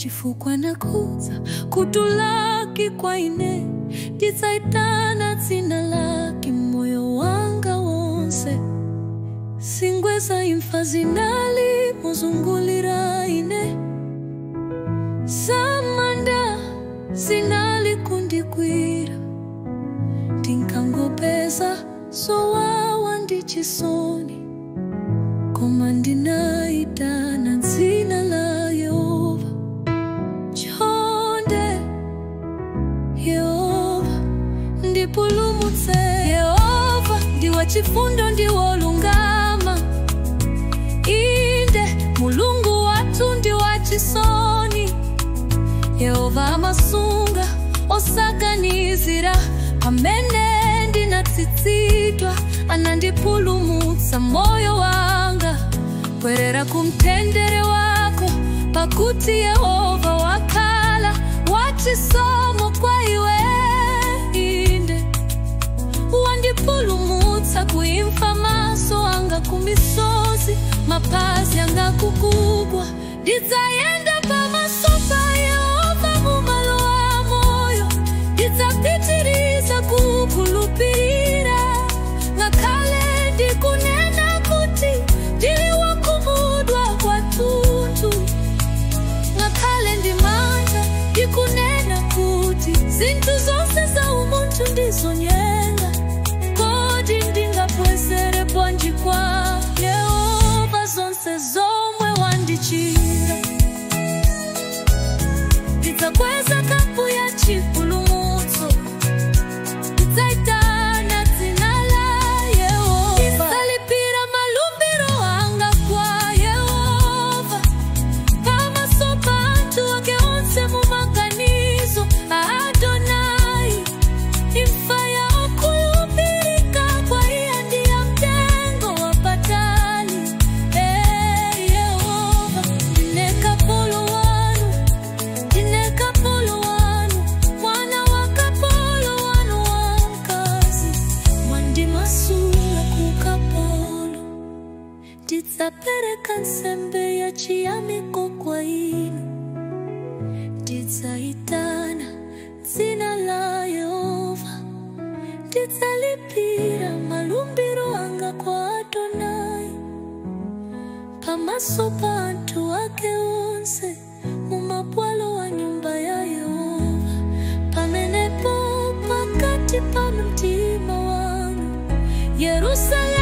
Chifukwa nakuza kutulaki kwa ine, ndidzaitana dzina lake moyo wanga wonse. Zingwe za imfa zinali muzungulira ine, zamanda zinali kundikwira. Ndinkangopeza zowawa ndi chisoni, koma ndinaitana dzina la Yehova. Chonde Yehova ndipulumutse. Yehova ndi wachifundo ndi wolungama, inde Mulungu wathu ndi wachisoni. Yehova amasunga osaganizira, pamene ndinatsitsidwa anandipulumutsa moyo wanga. Bwerera kumtendere wako, pakuti Yehova wakhala wachisomo kwa iwe. Inde wandipulumutsa kuimfa, maso anga kumisozi, mapazi anga kukugwa. Ndidzayenda pamaso pa Yehova mumalo a moyo, ndidzapitiriza kukhulupirira. Ngakhale ndikunena kuti ndili wakhumudwa kwathunthu, ngakhale ndimanja ndikunena kuti zinthu zonse za umunthu ndizonyenga. Kodi ndingabwezere bwanji kwa Yehova zonse zomwe wandichira? Ndidzakweza kapu ya chipulumutso, ndidzaitana dzina la Yehova. Ndidzalipira malumbiro anga kwa Yehova, pamaso pa anthu ake onse mumaganizo a Adonai. Imfa ya okhulupirika kwa iye ndi ya mtengo wapatali. Yehova, ndine kapolo wanu, ndine kapolo wanu, mwana wa kapolo wanu wamkazi, mwandimasula ku kapolo. Ndidzapereka nsembe ya chiyamiko kwa inu, ndidzaitana dzina la Yehova. Ndidzalipira malumbiro anga kwa Adonai, pamaso pa anthu ake onse mumabwalo wa nyumba ya Yehova. Pamenepo pakati pa mtima wanu, Yerusalemu.